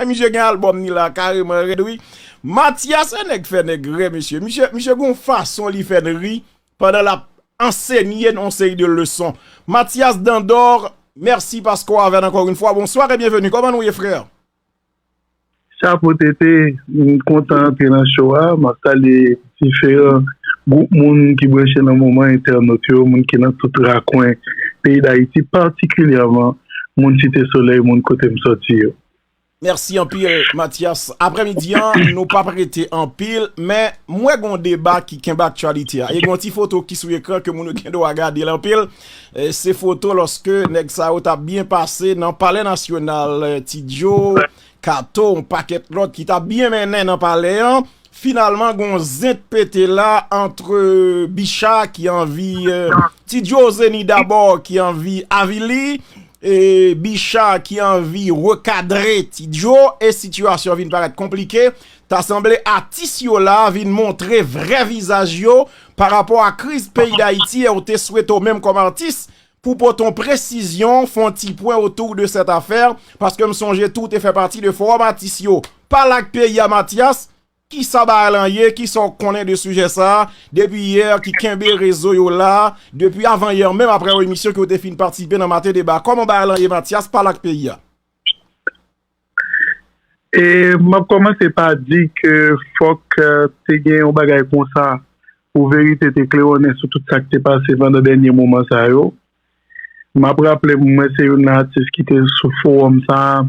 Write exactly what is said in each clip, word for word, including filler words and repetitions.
Misye gen albòm ni la kareman rèd wi. Matyas, e nèg fè nèg rè, mesye. Misye, misye gon fason li fè n ri pandan l ap ansenye n yon seri de leson. Matyas Dandor, mèsi paske w avè n ankò yon fwa. Bonswa e byenveni. Kòman nou ye, frè? Chapo Tete, m kontan antre nan show a. M ap salye diferan gwoup moun ki branche nan moman, entènot yo, moun ki nan tout rakwen peyi Dayiti, patikilyèman moun Site Solèy, moun kote m sòti yo. Mèsi anpil, Matyas. Aprèmidi an, nou p ap rete anpil, men m wè gen yon deba ki kenbe aktyalite a. E gen yon ti foto ki sou ekran ke moun yo gen dwa gade l anpil. E, se foto lòske nèg sa yo t ap byen pase nan Palè Nasyonal, e, Ti Djo, Kato, yon pakèt lòt ki t ap byen mennen nan palè an. Finalman, gen yon zent pete la ant Bicha ki anvi, e, Ti Djo Zeni dabò ki anvi avili, e, Bicha ki anvi rekadre Ti Djo, e sitiyasyon vin parèt konplike. Ta sanble atis yo la vin montre vrè vizaj yo pa rapò a kriz peyi Dayiti, e ou te swete w menm kòm atis pou pote yon presizyon, fè yon ti pwen otou de sèt afè, paske m sonje tou w te fè pati de Fowòm Atis yo. Pale ak peyi a, Matyas, kisa bagay lan ye, kisa w konnen de sijè sa a, depi yè ki kenbe rezo yo la, depi avan yè menm, aprè yon emisyon ke w te fin patisipe nan Maten Deba. Kòman bagay lan ye, Matyas? Pale ak peyi a. E m ap kòmanse pa di ke fòk, e, te gen yon bagay konsa pou verite te klewonnen sou tout sa k te pase pandan dènye moman sa yo. M ap raple m, mwen se youn nan atis ki te sou fowòm sa a,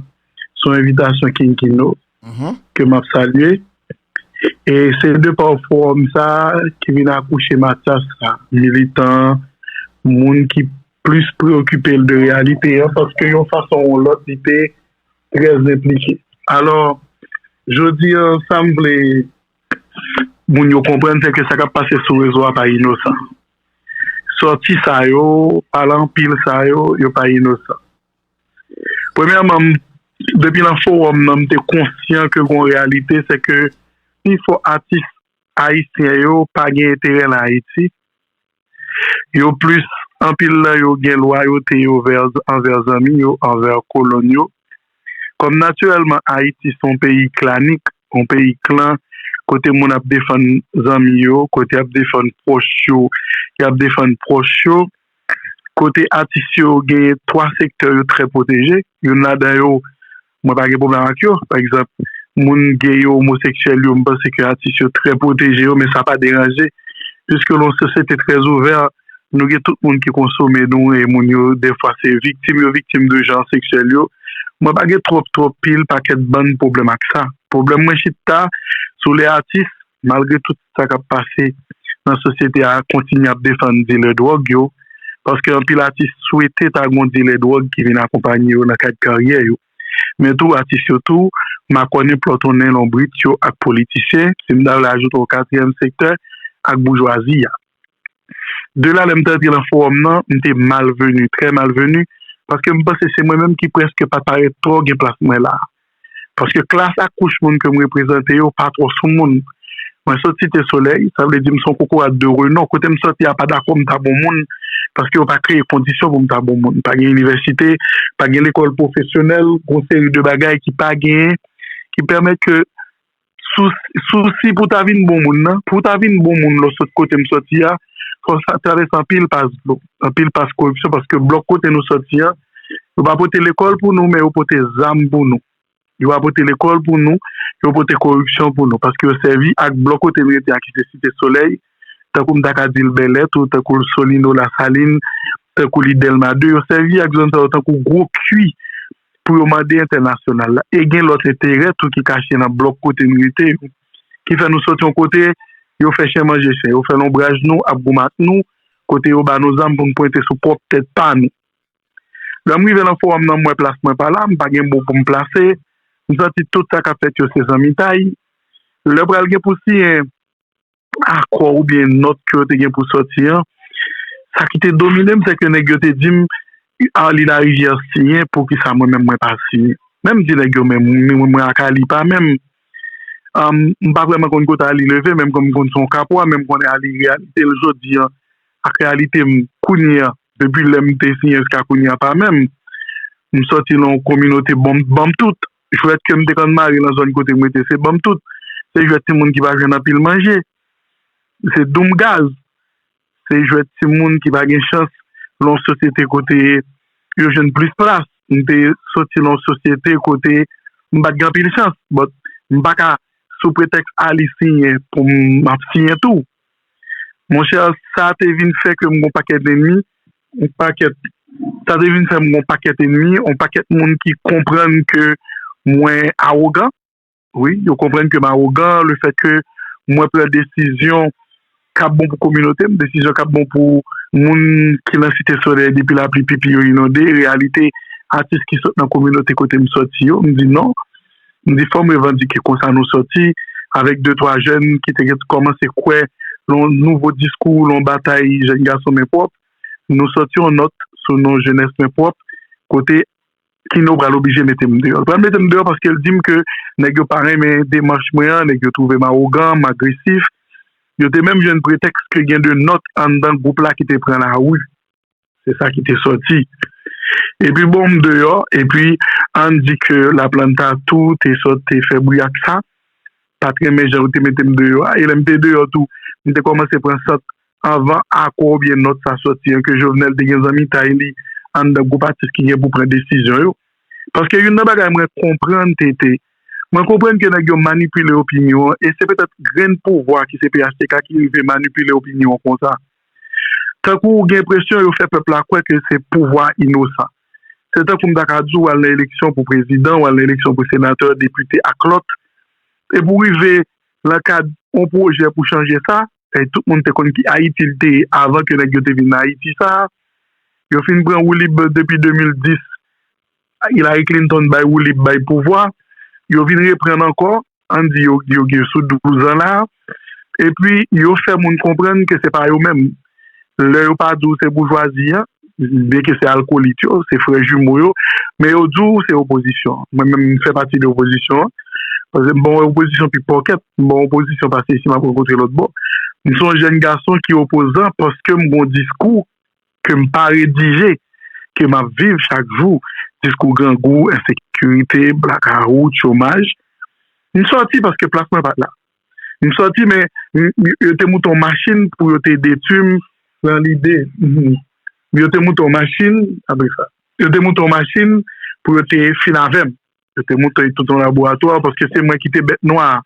sou envitasyon King Kino, ke m ap salye. E se de pa fowòm sa a ki vin akouche Matyas la, militan, moun ki plis preokipe l de reyalite an, paske yon fason ou lòt, li te trè enplike. Alò, jodi an, sa m vle moun yo konprann, se ke sa k ap pase sou rezo a pa inosan. Sòti sa yo, pale anpil sa yo, yo pa inosan. Premyèman, m, depi nan fowòm nan, m te konsyan ke gon reyalite, se ke pifò atis ayisyen yo pa gen enterè nan Ayiti. Yo plis, anpil nan yo gen lwayote yo vè, anvè zanmi yo, anvè kolonn yo. Kòm natirèlman Ayiti se yon peyi klanik, yon peyi klan, kote moun ap defann zanmi yo, kote y ap defann pwòch yo, y ap defann pwòch yo, kote atis yo genyen twa sektè yo trè pwoteje. Youn ladan yo, mwen pa gen pwoblèm ak yo. Pa egzanp, moun gay yo, omoseksyèl yo, m panse ke atis yo trè pwoteje yo, men sa pa deranje. Piske nan yon sosyete trè ouvè, nou gen tout moun ki konsome nou, e moun yo, dèfwa, se viktim yo viktim de jan seksyèl yo. Mwen pa gen twòp, twòp pil, pakèt bann pwoblèm ak sa. Pwoblèm mwen chita sou lè atis, malgre tout sa k ap pase nan sosyete a, kontinye ap defann dilè dwòg yo, paske anpil atis swete ta gon dilè dwòg ki vin akonpanye yo nan kad karyè yo. Men tou, atis yo tou makònen, plòtonnen lonbrit yo ak politisyen, si m ta vle ajoute yon katriyèm sektè, ak boujwazi a. De la, lè m te antre nan fowòm nan, m te malveni, trè malveni, paske m panse se mwen menm ki prèske pa t parèt twò gen plas mwen la. Paske klas ak kouch moun ke m reprezante yo pa twò sou moun. Mwen sot Site Solèy, sa vle di m se yon kokorat de renon. Kote m sòti a pa dakò m ta bon moun, paske yo pa kreye kondisyon pou m ta bon moun. Pa gen inivèsite, pa gen lekòl pwofesyonèl, gon seri de bagay ki pa genyen, ki pèmèt ke sou, sousi pou ta vin bon moun nan, pou ta vin bon moun lè w sot kote m sòti a, fò w sa travèse anpil pas dlo, anpil pas koripsyon, paske blòk kote nou sòti a, yo pa pote lekòl pou nou, men yo pote zam pou nou. Yo pa pote lekòl pou nou, yo pote koripsyon pou nou, paske yo sèvi ak blòk kote m rete a ki se Site Solèy, tankou m ta ka di l Bèlè tou, tankou l Solino Lasalin, tankou li Dèlma de, yo sèvi ak zòn sa yo tankou gwo kwi pou yo mande entènasyonal la. E gen lòt enterè tou ki kache nan blòk kote n rete yo, ki fè nou sòti yon kote, yo fè chen manje chen, yo fè lonbraj nou, ap goumen ak nou, kote yo ba nou zam pou n pwente sou pwòp tèt pa nou. Lè m rive nan fowòm nan, m wè plas mwen pa la, m pa gen mo pou m plase, m santi tout sa k ap fèt yo se zanmitay. Lè pral gen pou siyen akò oubyen nòt ke yo te gen pou sòti an, sa ki te domine m, se ke nèg yo te di m, Arly Larivière siyen, poukisa mwen menm mwen pa siyen? Men m di nèg yo, men mwen, mwen ak Arly pa menm. Am, m pa vrèman konn kote Arly leve, men m konn, m konn se yon Kapwa, men m konnen Arly reyalite l jodi an ak reyalite m kounye an, depi lè m te siyen jiska kounye an pa menm. M sòti nan yon kominote banm, banm tout. Jwèt ke m te konn mare nan zòn kote m rete, se ban m tout. Se jwèt timoun ki pa jwenn anpil manje. Se doum gaz. Se jwèt timoun ki pa gen chans nan yon sosyete kote yo jwenn plis plas. M te soti nan yon sosyete kote m pa t gen anpil chans. But m pa ka, sou pretèks a li siyen pou m ap siyen tou. Monchè, sa te vin fè ke m gen yon pakèt enmi, yon pakèt, sa te vin fè m gen yon pakèt enmi, yon pakèt moun ki konprann ke mwen awogan. Wi, yo konprann ke m awogan, le fèt ke mwen pran desizyon k ap bon pou kominote m, desizyon k ap bon pou moun ki nan Site Solèy depi lapli pipi yo inonde, reyalite atis ki sot nan kominote kote m sòti yo, m di non, m di fò m revandike konsa nou sòti avèk de twa jèn ki te kòmanse kwè nan yon nouvo diskou, nan yon batay jèn gason men pwòp, nou sòti yon nòt sou non jenès men pwòp, kote ki nou pral oblije mete m deyò. Yo pral mete m deyò paske l di m ke nèg yo pa renmen demach mwen an, nèg yo twouve m awogan, m agresif. Yo te menm jwenn pretèks ke gen de nòt anndan gwoup la ki te pran lari. Se sa ki te sòti. Epi bon, m deyò, epi ann di ke Laplanta tou te sòt te fè bri ak sa, pa t renmen jan yo te mete m deyò a. E lè m te deyò tou, m te kòmanse pran sant anvan akò oubyen nòt sa sòti an, ke Jovenel te gen zanmitay li anndan gwoup atis ki gen pou pran desizyon yo. Paske youn nan bagay mwen konprann, T T, mwen konprann ke nèg yo manipile opinyon an, e se petèt grenn pouvwa ki se P H T K ki rive manipile opinyon an konsa. Tankou ou gen enpresyon yo fè pèp la kwè ke se pouvwa inosan. Se tankou m ta ka di w al nan eleksyon pou prezidan, w al nan eleksyon pou senatè, depite ak lòt. Epi w rive nan kad yon pwojè pou chanje sa, e tout moun te konn ki Ayiti l te ye avan ke nèg yo te vin nan Ayiti sa. Yo fin pran woulib depi de mil dis, Hillary Clinton bay woulib, bay pouvwa. Yo vin reprann ankò, ann di yo, yo gen sou douz an la. Epi yo fè moun konprann ke se pa yo menm. Lè yo pa di w se boujwazi an, byenke se alkòlit yo, se frè jimo yo, men yo di w se opozisyon an. Mwen menm, m fè pati de opozisyon an. Paske m pa yon opozisyon pikpòkèt, m pa yon opozisyon pase isi m ap rankontre lòt bò. M se yon jèn gason ki opozan paske m gen yon diskou ke m pa redije, ke m ap viv chak jou. Diskou grangou, ensekirite, blakawout, chomaj. M sòti paske plas mwen pa t la. M sòti, men m- m- yo te moute yon machin pou yo te detwi m nan lide. Mhm. Yo te moute yon machin, apre sa, yo te moute yon machin pou yo te fin avè m. Yo te moute tout yon laboratwa paske se mwen ki te bèt nwa a.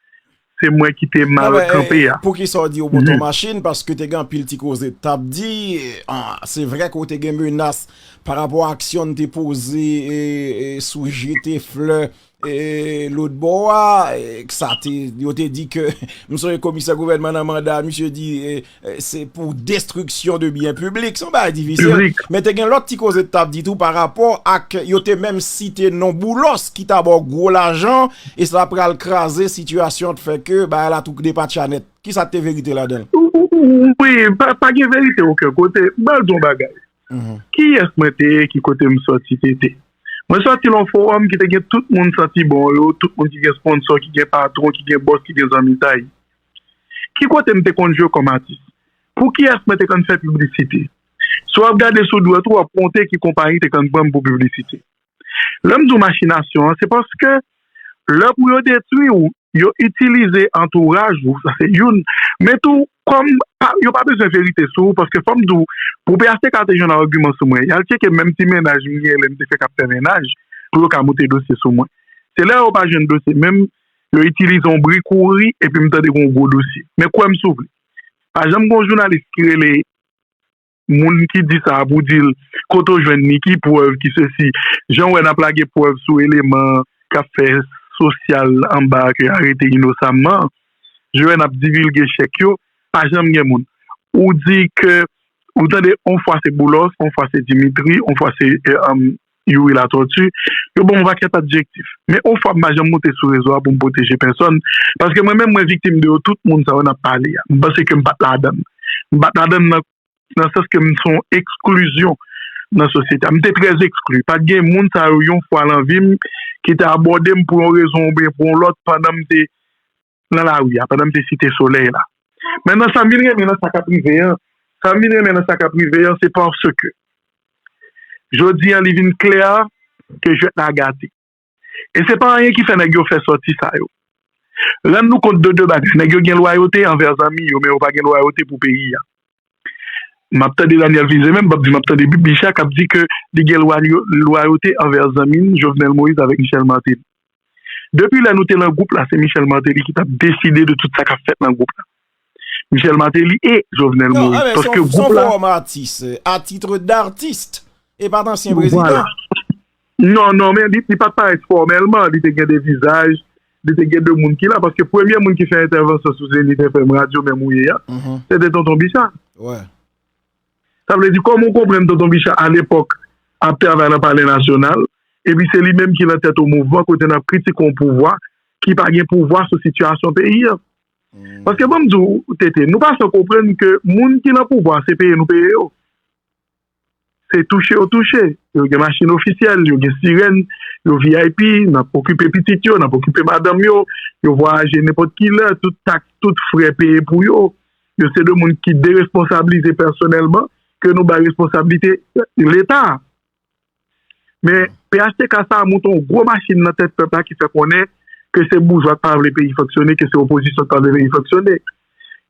Se mwen ki te mal kanpe a. Poukisa w di yo moute yon machin? Paske te gen anpil ti koze t ap di. Ah, se vre ke w te gen menas pa rapò a aksyon n te poze e, e, sou jete flè e, lòt bò a, e, sa te, yo te di ke, m sonje komisè gouvènman nan manda, misye di, e, e, se pou destriksyon de byen piblik. Se yon bagay difisil. Men te gen lòt ti koze t ap di tou pa rapò ak, yo te menm site non Boulos ki ta ba w gwo lajan, e sa pral kraze sitiyasyon an, fè ke bagay la tou depatcha nèt. Kisa k te verite ladan l? Wi, pa, pa gen verite okenn kote. Ban l di yon bagay. Kiyès mwen te ye, ki kote m sòti te te? Mwen sòti nan yon fowòm ki te gen tout moun santi bon yo, tout moun ki gen sponsò, ki gen patwon, ki gen bòs, ki gen zanmitay. Ki kote m te konn jwe kòm atis? Pou kiyès mwen te konn fè piblisite? Si w ap gade sou dwèt ou, w ap konte ki konpayi te konn pran m pou piblisite. Lè m di w machinasyon an, se paske lè pou yo detwi w, yo itilize antouraj ou, sa se youn. Men tou, kòm pa- yo pa bezwen verite sou ou, paske fò m di w, pou P H T K te jwenn agiman sou mwen, y al tcheke menm ti mennaj m gen lè m te fèk ap fè mennaj, pou yo ka moute dosye sou mwen. Se lè yo pa jwenn dosye menm, yo itilize yon bri kouri, epi m tande gen yon gwo dosye. Men kwè m si w vle. Pa janm gen yon jounalis ki rele moun ki di sa a pou di l, kote w jwenn li, ki prèv, ki sesi. Jan w wè n ap lage prèv sou eleman k ap fè sosyal anba ke arete inosamman, jan w wè n ap divilge chèk yo, pa janm gen moun. Ou di ke, ou tande, yon fwa se Boulos, yon fwa se Dimitri, yon fwa se e, um, Youri Latortue, yo ban m yon pakèt adjektif. Men yon fwa m pa janm moute sou rezo a pou m pwoteje pèsòn, paske mwen menm mwen viktim de yo, tout moun sa yo n ap pale a. M panse ke m pa t ladan l. M pa t ladan l nan, nan sans ke m se yon eksklizyon nan sosyete a. M te trè ekskli. Pa t gen moun sa yo yon fwa nan vi m ki te abòde m pou yon rezon oubyen pou yon lòt pandan m te nan lari a, pandan m te Site Solèy la. Men nan sa m vin renmen nan sa k ap rive an, sa m vin renmen nan sa k ap rive an, se paske jodi a li vin klè ke jwèt la gate. E se pa anyen ki fè nèg yo fè sòti sa yo. Rann nou kont de de bagay. Nèg yo gen lwayote anvè zanmi yo, men yo pa gen lwayote pou peyi a. M ap tande Daniel Vizé menm, m ap di, m ap tande Bicha k ap di ke li gen lwayo- lwayote anvè zanmi l, Jovenel Moïse avèk Michel Martelly. Depi lè nou te nan gwoup la, se Michel Martelly ki t ap deside de tout sa k ap fèt nan gwoup la. Michel Martelly e Jovenel Moïse. Paske gwoup la. Non, men se yon fòm atis, à titre d'artiste. E pa t ansyen prezidan. Non, non, men li, li pa t parèt fòmèlman, li te gen de vizaj, li te gen de moun ki la, paske premye moun ki fè entèvansyon sou Zenith F M radyo menm ou ye a, se te Tonton Bicha. Sa vle di, kòman w konprann Tonton Bicha alepòk ap travay nan Palè Nasyonal, epi se li menm ki nan tèt yon mouvman kote n ap kritike yon pouvwa ki pa gen pouvwa sou sitiyasyon peyi a. Paske ban m di w, Tete, nou pa san konprann ke moun ki nan pouvwa, se peye nou peye yo. Se touche yo touche. Yo gen machin ofisyèl, yo gen sirèn, yo V I P, n ap okipe pitit yo, n ap okipe madanm yo, yo vwayaje nenpòt ki lè, tout taks, tout frè peye pou yo. Yo se de moun ki deresponsablize pèsonèlman, ke nou bay responsablite Leta. Men P H T K sa a moute yon gwo machin nan tèt pèp la ki fè konnen ke se boujwa k pa vle peyi fonksyone, ke se opozisyon k pa vle peyi fonksyone,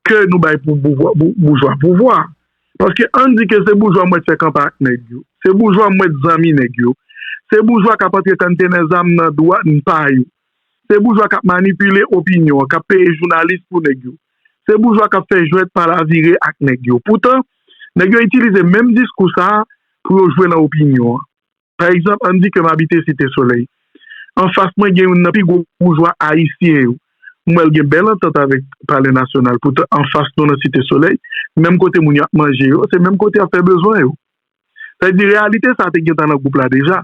ke nou bay pou boujwa, bou- boujwa pouvwa. Paske ann di ke se boujwa mwen fè kanpay ak nèg yo. Se boujwa mwen zanmi nèg yo. Se boujwa k ap antre kanntenen zam nan dwàn pa yo. Se boujwa k ap manipile opinyon an, k ap peye jounalis pou nèg yo. Se boujwa k ap fè jwèt palavire ak nèg yo. Poutan, nèg yo itilize menm diskou sa a pou yo jwe nan opinyon an. Pa egzanp, ann di ke m abite Site Solèy. Anfas mwen gen youn nan pi gwo boujwa ayisyen yo. M wè l gen bèl antant avèk Palè Nasyonal. Poutan, anfas nou nan Site Solèy, menm kote moun yo ap manje yo, se menm kote y ap fè bezwen yo. Sa vle di, reyalite sa a te gentan nan gwoup la deja.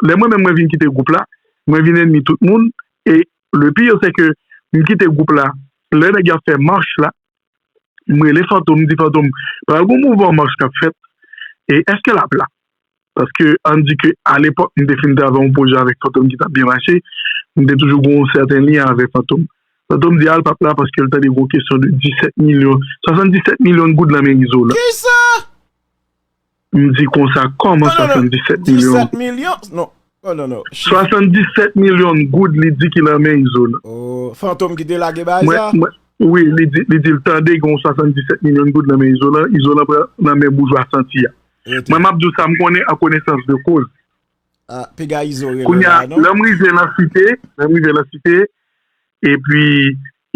Lè mwen menm mwen vin kite gwoup la, mwen vin ènmi tout moun. E le pire, se ke m kite gwoup la. Lè nèg yo ap fè mach la, m rele Fantom, m di Fantom, pral gon mouvman mach k ap fèt. E èske l ap la? Paske ann di ke alepòk, m te fin travay yon pwojè avèk Fantom ki t ap byen mache, m te toujou gen yon sèten lyen avèk Fantom. Fantom di a l p ap la paske l tande gon kesyon de disèt milyon, swasanndisèt milyon goud nan men Izolan. Kisa? M di konsa, kòman swasanndisèt milyon? Disèt milyon? Non. Oh, non, non. Chif. Swasanndisèt milyon goud li di ki nan men Izolan. Oh, Fantom ki te lage bagay sa? Mwen, mwen, wi, li di, li di l tande gen yon swasanndisèt milyon goud nan men Izolan, Izolan pran nan men boujwa santi a. Rete. Mwen, m ap di w sa m konnen an konesans de koz. Ah, piga Izo rele la, non? Kounye a, lè m rive nan Site, lè m rive nan Site, epi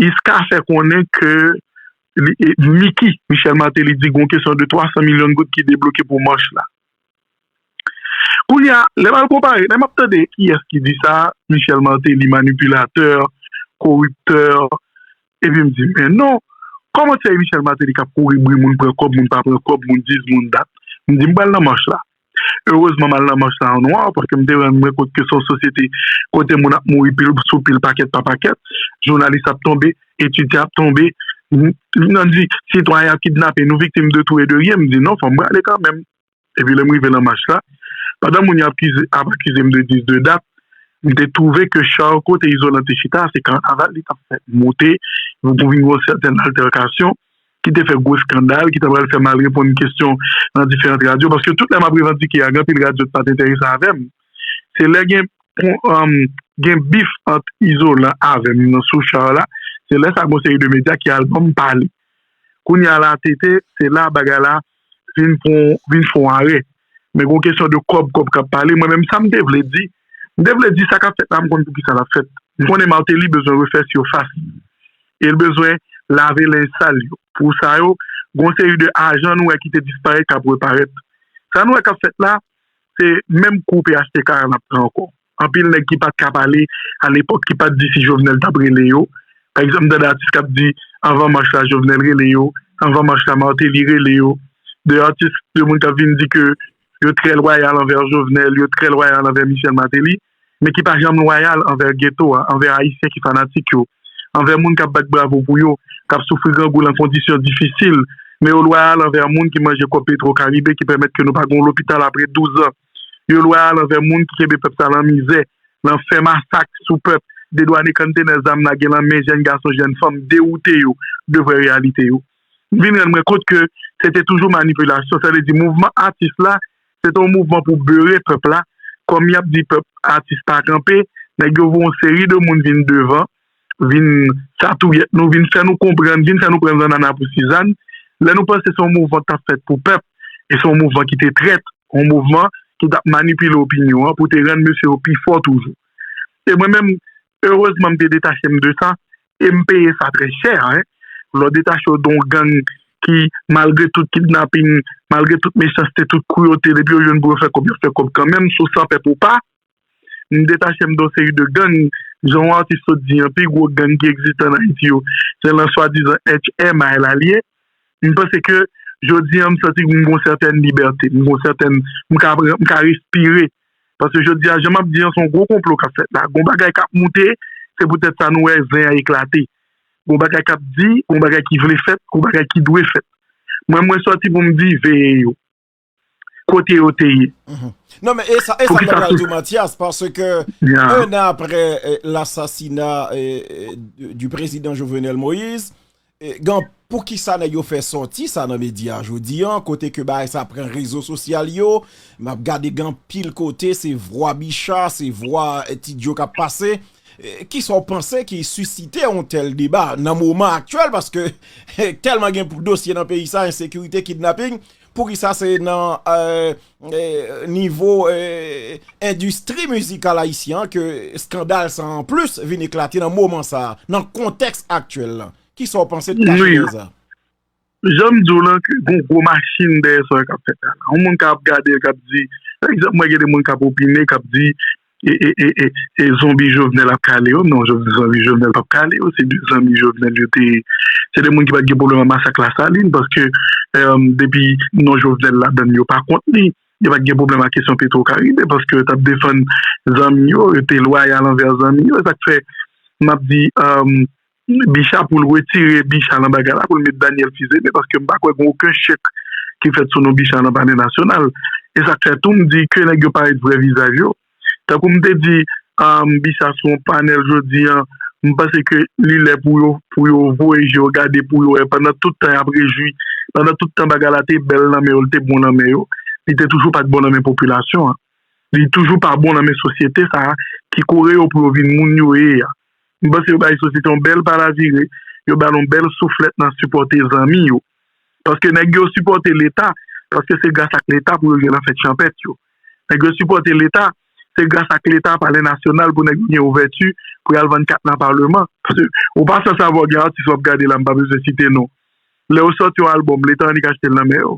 Iska fè konnen ke li, e, Mickey, Michel Martelly di gon kesyon de twa san milyon goud ki debloke pou mach la. Kounye a, lè m al konpare, lè m ap tande kiyès ki di sa, Michel Martelly, manipilatè, koriptè, epi m di, men non, kòman se Michel Martelly k ap kouri bri moun pran kòb, moun pa pran kòb, moun dis, moun dat? M di, m pral nan mach la. Erezman, m al nan mach la an nwa, paske m te rann mwen kont ke se yon sosyete kote moun ap mouri pil sou pil, pakèt pa pakèt, jounalis ap tonbe, etidyan ap tonbe, n- n- ann di, sitwayen ap kidnape, nou viktim de tou e de ryen. M di, non, fò m prale kanmenm. Epi lè m rive nan mach la, pandan moun yo ap kize, ap akize m de dis, de dat, m te twouve ke char kote Izolan te chita, se kanaval li t ap fè moute, pou vin yon sèten altèkasyon, ki te fè gwo eskandal, ki ta pral fè m al reponn kesyon nan diferan radyo, paske tout lè m ap revandike a, gen anpil radyo ki pa t enterese avè m. Se lè gen, um, gen bif ant Izolan avè m nan sou char la, se lè sa gon seri de medya ki al ban m pale. Kounye a la, Tete, se la bagay la vin pran, vin fè yon arè. Men gon kesyon de kòb, kòb k ap pale. Mwen menm, sa m te vle di, m te vle di sa k ap fèt la, m konn poukisa l ap fèt. M konnen Martelly bezwen refè sifas li. E l bezwen lave lenj sal yo. Pou sa yo, gon seri de ajan nou wè ki te disparèt k ap reparèt. Sa nou wè k ap fèt la, se menm kou P H T K a n ap pran ankò. Anpil nèg ki pa t ka pale alepòk, ki pa t di si Jovenel t ap rele yo. Pa egzanp, m tande atis k ap di, anvan mach la, Jovenel rele yo, anvan mach la, Martelly rele yo. De atis, de moun k ap vin di ke yo trè lwayal anvè Jovenel, yo trè lwayal anvè Michel Martelly, men ki pa janm lwayal anvè geto a, anvè Ayisyen ki fanatik yo, anvè moun k ap bat bravo pou yo, k ap soufri grangou nan kondisyon difisil, men yo lwayal anvè moun ki manje kòb Petro Caribe ki pèmèt ke nou pa gen yon lopital apre douz an. Yo lwayal anvè moun ki kenbe pèp sa nan mizè, nan fè masak sou pèp, dedwane kanntènè zam lage nan men jèn gason, jèn fanm, dewoute yo de vrè reyalite yo. M vin rann mwen kont ke se te toujou manipilasyon. Sa vle di mouvman atis la, se te yon mouvman pou bere pèp la. Kòm y ap di pèp, atis pa kanpe, Nèg yo voye yon seri de moun vin devan, vin satouyèt nou, vin fè nou konprann, vin fè nou pran zannanna pou sizann. Lè nou panse se yon mouvman k t ap fèt pou pèp, e se yon mouvman ki te trèt, yon mouvman ki t ap manipile opinyon an pou te rann mesye yo pi fò toujou. E mwen menm, erezman, m te detache m de sa, e m peye sa trè chè, hein. Lè w detache w de yon gang ki, malgre tout kidnaping, malgre tout mechanste, tout kruyote, depi yo jwenn pou yo fè kòb, yo fè kòb kanmenm, sou san pèp ou pa. M detache m de yon seri de gang, jan yon atis sot di an, pi gwo gang ki egziste ann Ayiti yo, se nan swadizan H M I la l ye. M panse ke jodi an, m santi m gen yon sètèn libète, m gen yon sètèn, m ka pran, m ka respire. Paske jodi a, jan m ap di an, se yon gwo konplo k ap fèt la. Gon bagay k ap moute, se poutèt sa nou wè zen an eklate. Gon bagay k ap di, gon bagay ki vle fèt, gon bagay ki dwe fèt. Mwen, mwen sòti pou m di, veye yo. Kote yo te ye. Non, men e sa, e sa m ta pral di w, Mathias, paske un an apre eh, lasasina eh, eh, du prezidan Jovenel Moïse, eh, gen pou ki sa nèg yo fè sòti sa nan medya jodi an, kote ke bagay sa pran rezo sosyal yo, m ap gade gen pil kote, se vwa Bicha, se vwa eh, Ti Djo k ap pase. Eh, Kisa w panse ki sisite yon tèl deba nan moman aktyèl? Paske tèlman gen dosye nan peyi sa, ensekirite, kidnaping, poukisa se nan eh, eh, nivo eh, endistri mizikal ayisyen an ke eskandal sa an plis vin eklate nan moman sa a, nan kontèks aktyèl la? Kisa w panse de ka jenèz la? Jan m di w lan, ke gon gwo machin dèyè sa k ap fèt la. Yon moun ka ap gade, k ap di, pa egzanp, mwen gen de moun k ap opine, k ap di, e, e, e, e, e zonbi Jovenel ap kale yo. Non, zonbi Jovenel p ap kale yo. Se de zanmi Jovenel yo te ye. Se de moun ki pa t gen pwoblèm ak masak Lasalin, paske um, depi non Jovenel ladann, yo pa kont li. Yo pa t gen pwoblèm ak kesyon Petro Caribe, paske yo t ap defann zanmi yo, yo te lwayal anvè zanmi yo. E sa k fè, m ap di, um, Bicha pou l retire Bicha nan bagay la, pou l met Daniel Fils-Aimé, paske m pa kwè gen okenn chèk ki fèt sou non Bicha nan Palè Nasyonal. E sa k fè tou m di ke nèg yo parèt vrè vizaj yo. Tankou m te di um, Bicha sou yon panèl jodi an, m panse ke li lè pou yo pou yo voye je yo gade pou yo wè pandan tout tan y ap rejwi, pandan tout tan bagay la te bèl nan men yo, li te bon nan men yo, li te toujou pa t bon nan men popilasyon an. Li toujou pa bon nan men sosyete sa a ki kore yo pou yo vin moun yo ye a. M panse yo bay sosyete yon bèl palavire, yo ba l yon bèl souflèt nan sipòte zanmi yo. Paske nèg yo sipòte Leta, paske se gras ak Leta pou yo jwenn nan fèt chanpèt yo. Nèg yo sipòte Leta, se gras ak Leta, Palè Nasyonal, pou nèg yo gen ouvèti pou y al vann kat nan Paleman. Paske ou pa sanse avè w gen atis w ap gade la, m pa bezwen site non. Lè yo sòti yon albòm, Leta annik achte l nan men yo.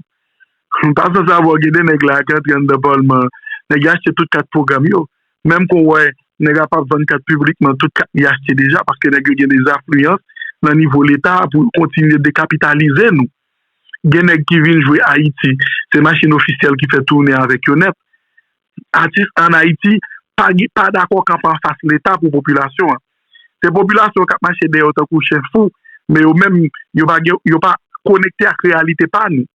M pa sanse avè w gen de nèg la ki antre anndan Palman an, nèg yo achte tout kat pwogram yo. Menm kon w wè nèg ap ap vann kat piblikman, tout kat li achte deja, paske nèg yo gen de zafliyans nan nivo Leta pou yo kontinye dekapitalize nou. Gen nèg ki vin jwe Ayiti, se machin ofisyèl ki fè tounen avèk yo nèt. Atis ann Ayiti pa, pa dakò kanpe anfas Leta pou popilasyon an. Se popilasyon k ap mache dèyè yo tankou chen fou, men yo menm, yo pa, yo pa konekte ak reyalite pa nou.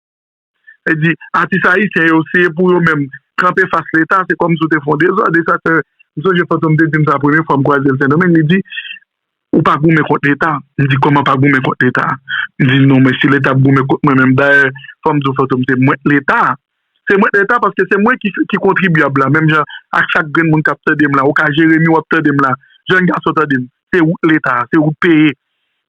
E di, atis ayisyen yo, se pou yo menm kanpe fas Leta, se kòmsi w te fè yon dezòd. E sa fè, m sonje Fantom te di m sa premye fwa m kwaze l Sendomeng, li di, ou pa goumen kont Leta. M di, kòman pa goumen kont Leta? M di, non, men si Leta ap goumen kont mwen menm, dayè, fò m di w Fantom se mwen k Leta. Se mwen k Leta paske se mwen ki, ki kontribyab la, menm jan ak chak grenn moun k ap tande m la, ou ka Jeremi w ap tande m la, jèn gason tande m, se ou k Leta, se ou k peye.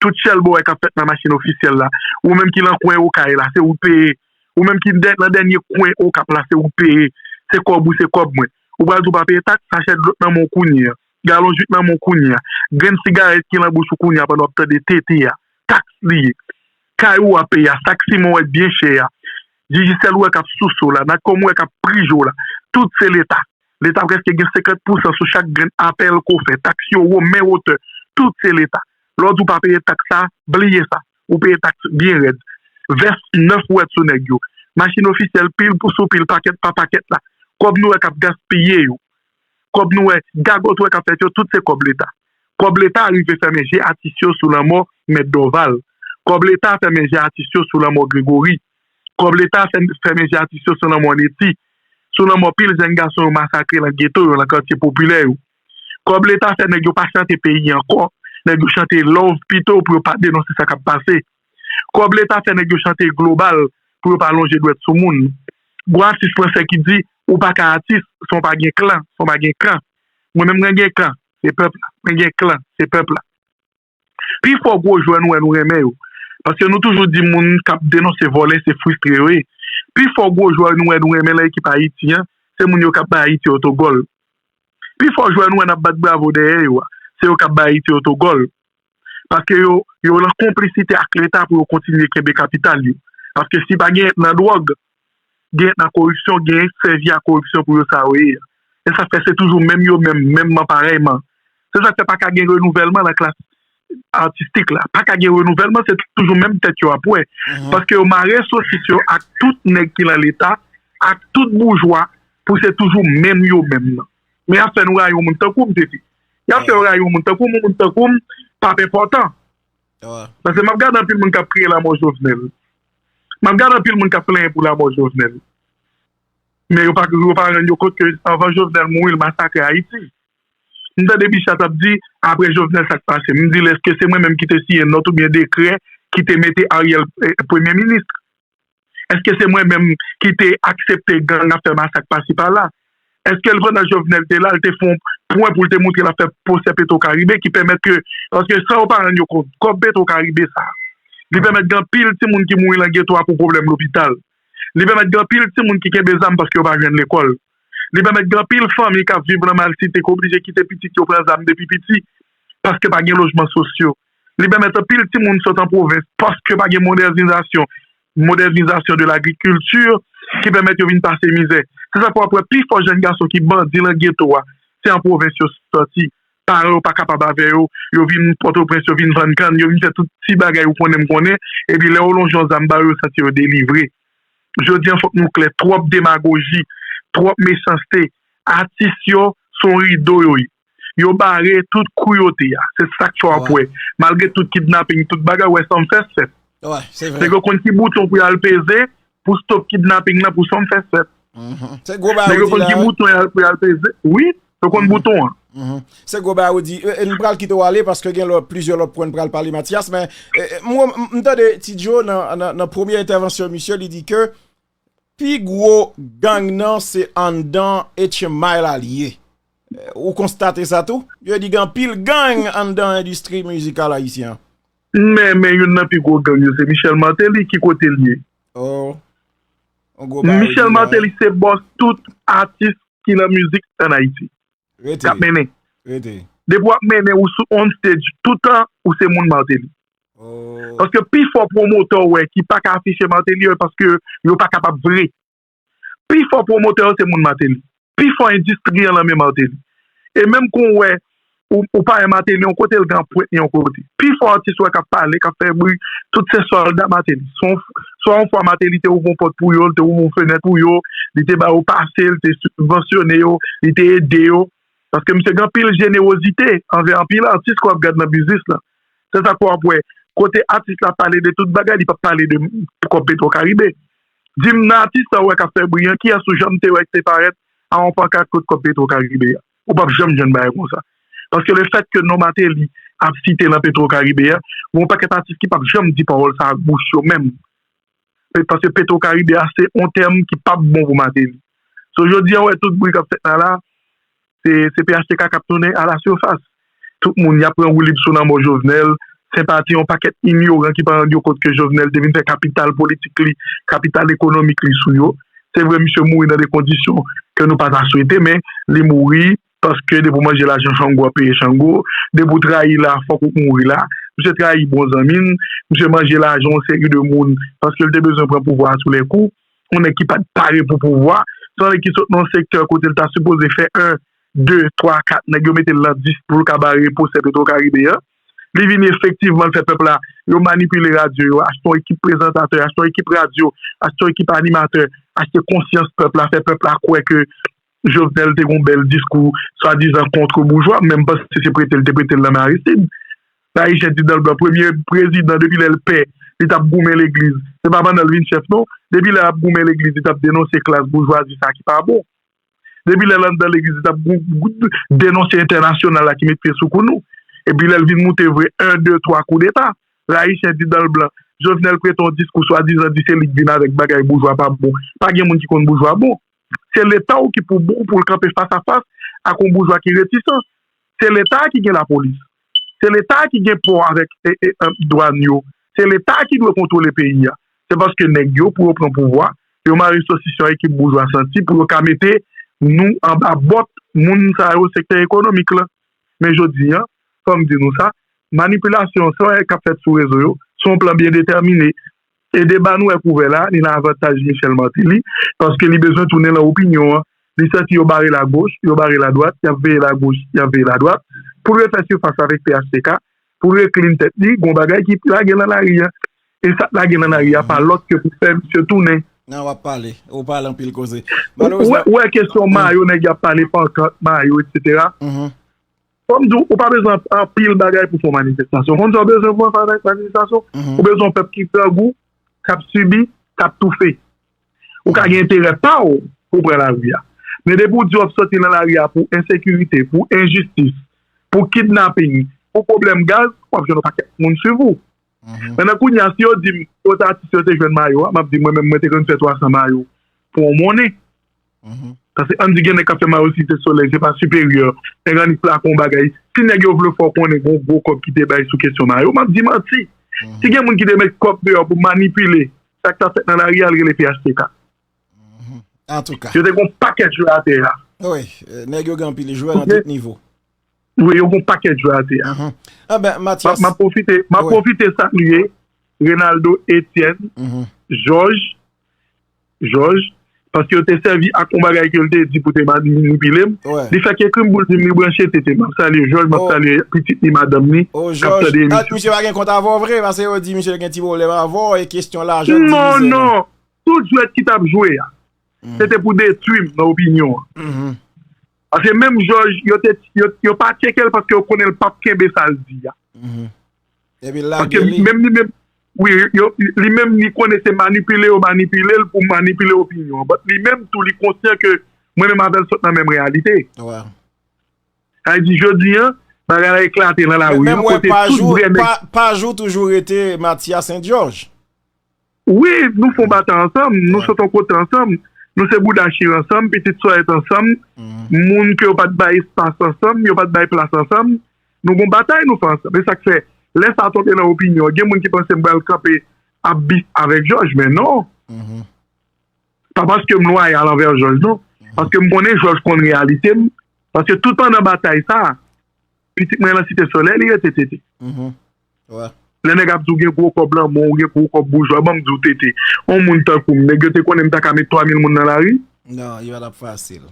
Tout chèlbòwè k ap fèt nan machin ofisyèl la, ou menm ki lan kwen Okay la, se ou k peye. Ou menm ki nan dènye kwen Okap la, se ou k peye. Se kòb ou, se kòb mwen. Ou pral di w pa peye taks, sachè dlo k nan men w kounye a, galon jwi k nan men w kounye a, grenn sigarèt ki lan bouch ou kounye a pandan w ap tande tete a, taks li ye. Kay ou w ap peye a, sak siman w wè k byen chè a, Digicel ou wè k ap souse w la, Natcom ou wè k ap prije w la, tout se Leta. Leta prèske gen senkant pousan sou chak grenn apèl ke w fè, taks yo wo, men wotè, tout se Leta. Lè w di w pa peye taks sa, bliye sa. Ou peye taks byen rèd. Vès nèf ou wè sou nèg yo. Machin ofisyèl pil pou sou pil, pakèt pa pakèt la. Kòb nou wè k ap gaspiye yo. Kòb nou wè, gagòt ou wè k ap fèt yo, tout se kòb Leta. Kòb Leta rive fèmen je atis yo sou lanmò Mèt Dòval. Kòb Leta fèmen je atis yo sou lanmò Gregory. Kòb Leta fèmen je atis yo sou lanmò Neti, sou lanmò pil jèn gason yo masakre lan geto yo, lan katye popilè yo. Kòb Leta fè nèg yo pa chante peyi ankò, nèg yo chante love pito pou yo pa denonse sa k ap pase. Kòb Leta fè nèg yo chante global pou yo pa lonje dwèt sou moun. Gon atis fransè ki di, ou pa ka atis san w pa gen klan, san w pa gen kan. Mwen menm mwen gen kan. se pèp la. Mwen gen klan, se pèp la. Pifò gwo jwè nou wè nou renmen yo. Paske nou toujou di moun k ap denonse vòlè se fristre yo ye. Pifò gwo jwè nou wè nou renmen nan ekip Ayiti an, se moun yo k ap bay Ayiti otogòl. Pifò jwè nou wè n ap bat bravo dèyè yo a, se yo k ap bay Ayiti otogòl. Paske yo, yo nan konplisite ak Leta pou yo kontinye kenbe kapital yo. Paske si pa gen nan dwòg, gen nan koripsyon, gen sèvi ak koripsyon pou yo sa yo ye a. E sa fè se toujou menm yo menm, menmman parèyman. Se sa k fè pa ka gen renouvèlman nan klas atistik la. Pa ka gen renouvèlman, se toujou menm tèt yo ap wè. Paske yo mare sosis yo ak tout nèg ki nan Leta, ak tout boujwa, pou se toujou menm yo menm nan. Men y ap fè nou rayi yon moun tankou m, Tete. Y ap fè yo rayi yon moun tankou m, yon moun tankou m p ap enpòtan. Paske m ap gade anpil moun k ap kriye lanmò Jovenel. M ap gade anpil moun k ap plenyen pou lanmò Jovenel. Men yo pa, yo pa rann yo kont ke anvan Jovenel mouri, l masakre Ayiti. M tande Bicha t ap di, apre Jovenel, sa k pase? M di l, èske se mwen menm ki te siyen nòt oubyen dekrè ki te mete Ariel eh, premye minis? Èske se mwen menm ki te aksepte gang ap fè masak pasi pala? Èske l, pandan Jovenel te la, l te fè yon pwen pou l te montre l ap fè pwosè Petro Karibe ki pèmèt ke, paske san yo pa rann yo kont, kòb Petro Karibe sa, li pèmèt gen anpil timoun ki mouri nan geto a pou pwoblèm lopital. Li pèmèt gen anpil timoun ki kenbe zam paske yo pa jwenn lekòl. Li pèmèt gen anpil fanmi k ap viv nan malsite ki oblije kite pitit yo pran zam depi piti paske pa gen lojman sosyo. Li pèmèt anpil timoun sot an pwovens paske pa gen modènizasyon, modènizasyon de lagrikilti ki pèmèt yo vin pase mizè. Se sa fè w ap wè pifò jèn gason ki bandi nan geto a, se an pwovens yo sòti. Paran yo pa kapab avè yo, yo vin Pòtoprens, yo vin vann kann, yo vin fè tout ti bagay ou konnen m konnen, epi lè yo lonje yon zam ba yo, yo santi yo delivre. Jodi an, fòk nou klè, twòp demagoji, twòp mechanste. Atis yo, se yon rido yo ye. Yo bare tout kou yo te a. Se sa k fè w ap wè. Malgre tout kidnaping, tout bagay, w wè sa m fè fèt. Nèg yo konn ki bouton pou y al peze, pou stop kidnaping nan, pou sa m fè fèt. Nèg yo konn ki bouton y al, pou y al peze. Wi, yo konn bouton an. Se gwo bagay ou di. E, e, n pral kite w ale paske gen lòt, plizyè lòt pwen n pral pale, Mathias. Men e, e, mwen, m, m tande Ti Joe nan, nan, nan premye entèvansyon misye, li di ke pi gwo gang nan se anndan H M I la li ye. E, ou konstate sa tou? Yo di gen anpil gang anndan endistri mizikal ayisyen an. Men, men youn nan pi gwo gang yo, se Michel Martelly. Ki kote l ye? Oh. Michel Martelly se bòs tout atis ki nan mizik ann Ayiti. K ap mennen. Depi w ap mennen, ou sou on stage toutan, ou se moun Martelly. Paske pi fò pwomotè w wè ki pa ka afiche Martelly yo, paske yo pa kapab vre. Pi fò pwomotè yo se moun Martelly. Pi fò endistri an nan men Martelly. E menm kon w wè, ou, ou pa wè Martelly yon kote, l gen anprent li yon kote. Pi fò atis w wè k ap pale, k ap fè bri, tout se sòlda Martelly. Swa, swa yon fwa Martelly te ouvri yon pòt pou yo, li te ouvri yon fenèt pou yo, li te ba yo pase, li te sibvansyone yo, li te ede yo. Paske misye gen anpil jenewozite anvè anpil atis ke w ap gad nan biznis lan. Se sa k fè w ap wè, kote atis la pale de tout bagay, li p ap pale de kòb Petro Karibe. Di m nan atis sa w wè k ap fè bri an, kiyès ou janm te wè ki te parèt a yon pankat kot kòb Petro Karibe a? Ou p ap janm jwenn bagay konsa. Paske lefètke non Martelly ap site nan Petro Karibe a, gen yon pakèt atis ki p ap janm di pawòl sa ak bouch yo menm. Paske Petro Karibe a se yon tèm ki p ap bon pou Martelly. So jodi a w wè tout bri k ap fèt la la, se, se P H T K k ap tounen alasifas. Tout moun y ap pran woulib sou lanmò Jovenel, senpati yon pakèt inyoran ki pa rann yo kont ke Jovenel te vin fè kapital politik li, kapital ekonomik li sou yo. Se vre misye mouri nan de kondisyon ke nou pa ta swete, men li mouri paske depi w manje lajan Chango w ap peye Chango, depi w trayi la fòk ou mouri la. Misye trayi bon zanmi n, misye manje lajan yon seri de moun paske l te bezwen pran pouvwa a tou lè kou. Yon nèg ki pa t pare pou pouvwa. Se yon nèg ki sot nan yon sektè kote l ta sipoze fè en, de, twa, kat nèg yo mete l nan dis pou l ka bare pwosè Petro Karibe an. Li vini efektivman l fè pèp la, yo manipile radyo yo, achte yon ekip prezantatè, achte yon ekip radyo, achte yon ekip animatè, achte konsyans pèp la, fè pèp la kwè ke Jovenel te gen yon bèl diskou swadizan kont boujwa, men m panse se prete l te prete l nan men Aristide. Ayisyen di dan l blan, premye prezidan depi lè l pè, li t ap goumen legliz. Se pa pandan l vin chèf non. Depi lè l ap goumen legliz, li t ap denonse klas boujwazi sa ki pa bon. Depi lè l anndan legliz, li t ap gou- gou- denonse entènasyonal la ki met pye sou kou nou. Epi lè l vin moute vre, en, de, twa koudeta. Lè Ayisyen di dan l blan, Jovenel prete yon diskou swadizan di se li k vin avèk bagay boujwa pa bon. Pa gen moun ki konn boujwa bon. Se Leta w ki pou bon pou l kanpe fas a fas ak yon boujwa ki retisan. Se Leta ki gen lapolis. Se Leta ki gen pò avèk e, e, e, dwàn yo. Se Leta ki dwe kontwole peyi a. Se paske nèg yo, pou yo pran pouvwa, yo mare sosis yo a ekip boujwa santi pou yo ka mete nou anba bòt moun sa yo, sektè ekonomik la. Men jodi a, fò m di nou sa, manipilasyon sa k ap fèt sou rezo yo, se yon plan byen detèmine. E deba nou wè k ouvè la, li nan avantaj Michel Martelly, paske li bezwen tounen nan opinyon an. Li santi yo bare l agoch, yo bare l adwat, y ap veye l agoch, y ap veye l adwat, pou l refè sifas avèk P H T K, pou l reklin tèt li, gon bagay ki lage nan lari a. E sa k lage nan lari a pa lòt ke pou fè misye tounen. Nan w ap pale, ou pale anpil koze. Ou wè, ou wè kesyon mayo, nèg y ap pale pankart, mayo, etsetera. Fò m di w, ou pa bezwen anpil bagay pou fè yon manifestasyon. Konn sa w bezwen pou fè yon manifestasyon? Ou bezwen yon pèp ki grangou, k ap sibi, k ap toufe. Ou ka gen enterè pa w pou w pran lari a. Men depi w di w ap soti nan lari a pou ensekirite, pou enjistis, pou kidnaping, pou pwoblèm gaz, w ap jwenn yon pakèt moun swiv ou. Pandan kounye a, si yo di m kot atis yo te jwenn mayo a, m ap di mwen menm mwen te konn fè twa san mayo pou yon monnen. Paske ann di gen nèg k ap fè mayo Site Solèy, se pa siperyè. Nèg annik plake yon bagay. Si nèg yo vle fè w konnen gen yon gwo kòb ki te bay sou kesyon mayo, m ap di manti. Si gen moun ki te met kòb deyò pou manipile sa k t ap fèt nan lari a, l rele P H T K. Antouka. Yo te gen yon pakèt jwè atè a. Wi, nèg yo gen anpil jwè nan tout nivo. Wi, yo gen yon pakèt jwè atè a. Anben, Matyas. M ap pwofite, m ap pwofite salye Renaldo Etienne, Jòj, Jòj, paske yo te sèvi ak yon bagay ke l te di pou te manipile m. Li fèk ekri m pou l di m li branche tete. M ap salye Jòj, m ap salye pitit li, madanm li, k ap tande emisyon. Misye pa gen kont avè w vre, paske yo di misye gen ti pwoblèm avè w e kesyon lajan divize nou. Non, non. Tout jwèt ki t ap jwe a, se te pou detwi m nan opinyon an. Paske menm Jòj, yo te, yo, yo pa tcheke l paske yo konnen l p ap kenbe sa l di a. Epi l lage li. Paske menm li menm, wi, yo, li menm li konnen se manipile yo manipile l pou manipile opinyon an. But li menm tou, li konsyan ke mwen menm avè l sot nan menm reyalite. Sa vle di, jodi a, bagay la eklate nan lari a, kote tout vrè nèg. Paj ou toujou rete Matyas Sent Jòj. Wi, nou fè yon batay ansanm, nou sot yon kote ansanm, nou se bouda chire ansanm, pitit sòyèt ansanm, moun ke yo pa t bay espas ansanm, yo pa t bay plas ansanm, nou gen yon batay nou fè ansanm. E sa k fè, lè sa tonbe nan opinyon, gen moun ki panse m pral kanpe ap bif avèk Jòj, men non. Pa paske m lwayal anvè Jòj, non. Paske m konnen Jòj konn reyalite m, paske tout pandan batay sa a, pitit mwen nan Site Solèy, li rete tete. Lè nèg ap di w gen gwo kòb lanmò, ou gen gwo kòb boujwa, ban m di w tete. Yon moun tankou m, nèg yo te konnen m ta ka met twa mil moun nan lari? Non, yo t ap fasil.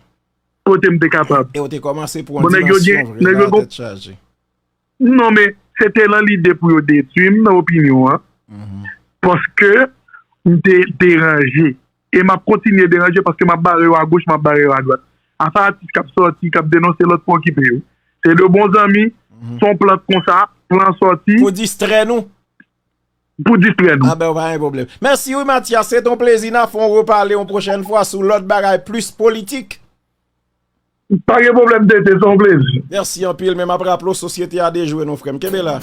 Kote m te kapab? E w te kòmanse pran yon dimansyon vre la, tèt chaje. Non, men se te lan lide pou yo detwi m nan opinyon an. Paske m te deranje. E m ap kontinye deranje paske m ap bare yo agoch, m ap bare yo adwat. Afè atis k ap sòti, k ap denonse lòt pou okipe yo. Se de bon zanmi, se yon plant konsa, plan sòti. Pou distrè nou. Pou distrè nou. A ben, pa gen pwoblèm. Mèsi wi, Matyas. Se te yon plezi. N a fè yon repale yon pwochèn fwa sou lòt bagay plis politik. Pa gen pwoblèm, Tete, se yon plezi. Mèsi anpil, men m ap raple w, sosyete a dejwe nou, frè m. Kenbe la.